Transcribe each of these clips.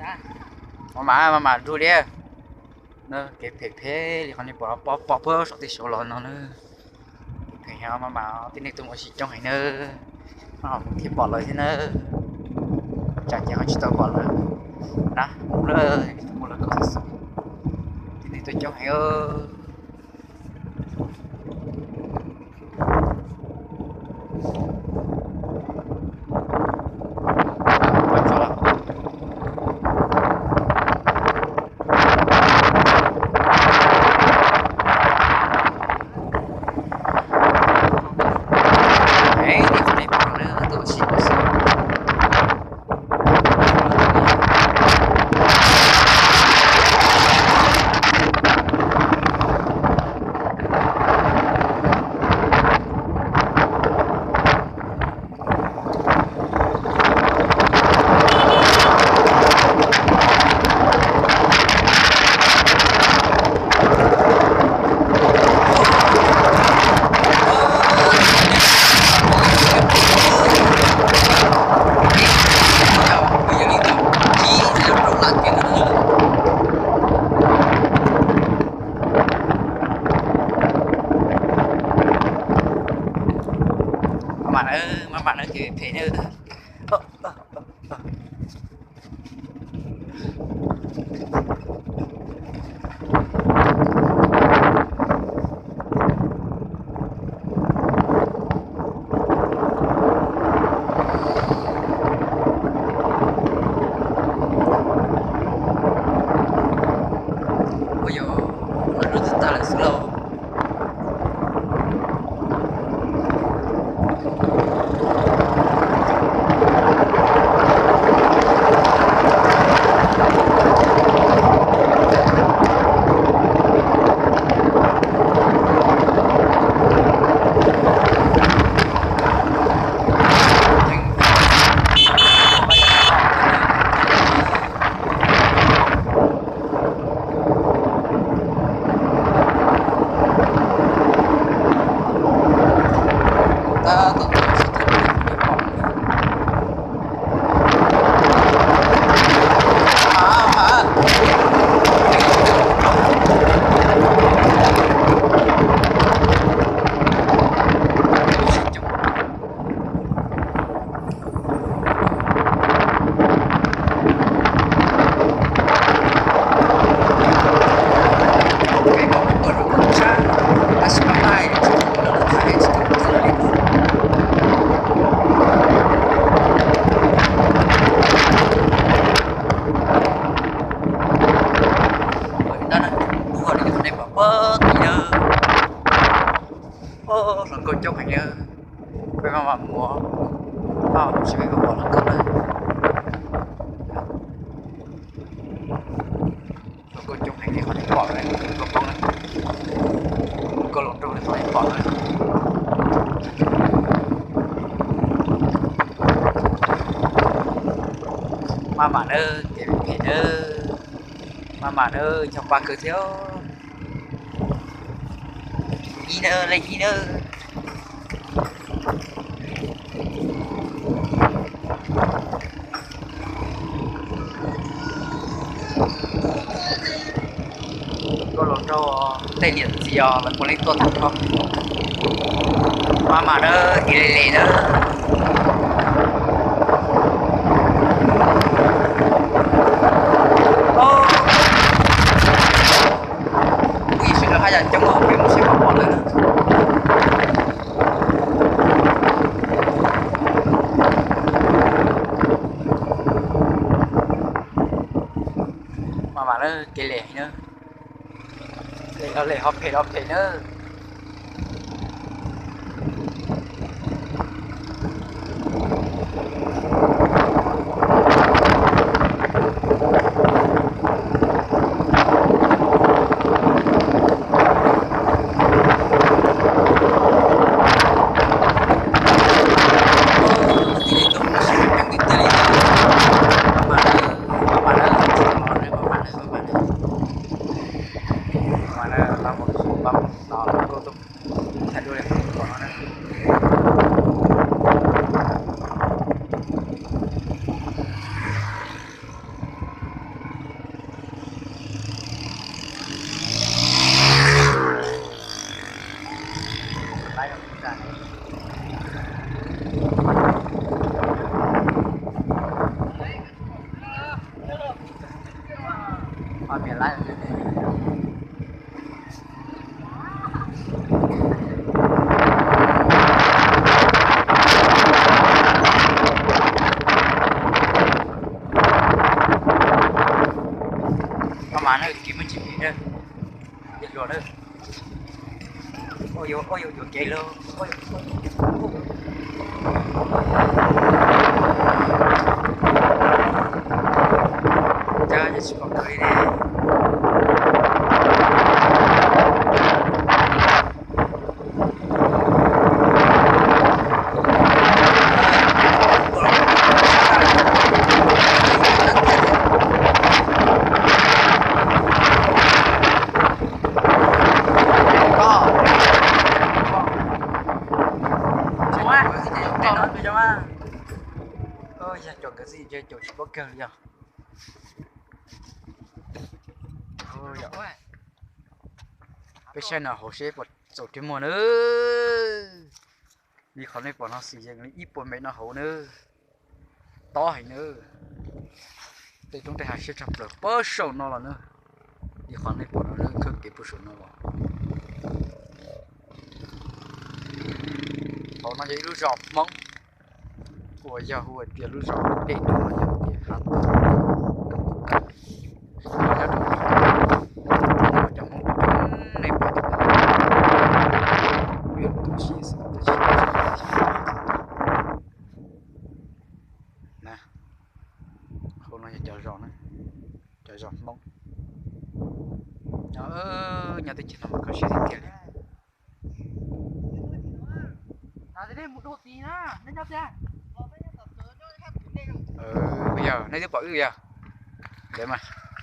Maj mam, maj mam dug li. Kev phem phem li qhov nej pom, pom pem saum tej saud los no na. Kev phem heev maj mam, tib neeg tuaj mus ua si coob heev na. Maj mam mus thiaj pom lawv thiab na. Tsam ces ho tsis tau pom lawv na, mus lawm, mus lawm kom xov xwm. Tib neeg tuaj coob heev. Maj mam na, maj mam na, kev phem na. Ua yog lub twg tag lawm xwb lauj. Hluas nkauj coob heev na. Peb maj mam mus, peb mus seb peb puas pom hluas nkauj na. Hluas nkauj coob heev li qhov nej pom na, hluas nkauj poob na. Hluas nkauj hluas nraug li qhov nej pom na. Maj mam na, kev phem na. Maj mam na, ncho pa kawg thiab. Ib na, leej ib na. Hluas nkauj hluas nraug, tej niam txiv os, lawv puav leej tuaj tag nrho. Maj mam na, kev le le na. Kuj yeej sawv daws haj yam coob os, peb mus seb puas pom lawv na. Maj mam na, kev le heev na. Le los le, ho phem los phem na. Mas na, kev muaj tsis phem na, yog hluas na. Ua yuav, ua yuav yuam kev lawm. Cas yeej tsis pom kev li ne. Yog caum nkawd xwb ces caum tsis paub kawg li os. Peb saib no hauv seb puas txaus rhiab muag na. Li qhov nej pom no xwm yees li ib puas mev no hauv na. Tob heev na. Tej roob tej hav siab tshaj plaws puag saum no los na. Li qhov nej pom no na, khawb kev puag saum no los. Hauv no yog ib lub zos Hmoob uas yog hu hais tias lub zos dej no yog tias hav tag. Nyob rau cov Hmoob coob nej pom, peb tu siab xwb tab sis na, hauv no yog cov zos na, cov zos Hmoob. Nyob, nyob teb chaws no mas kho siab tiag tiag li. Yog, nej twb pom wb yog,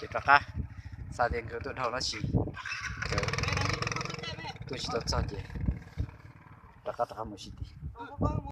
ces rov qab xav tias nkawd tuaj dhau no tab sis nkawd tuaj tsis tau txog ces rov qab rov qab mus sib tid.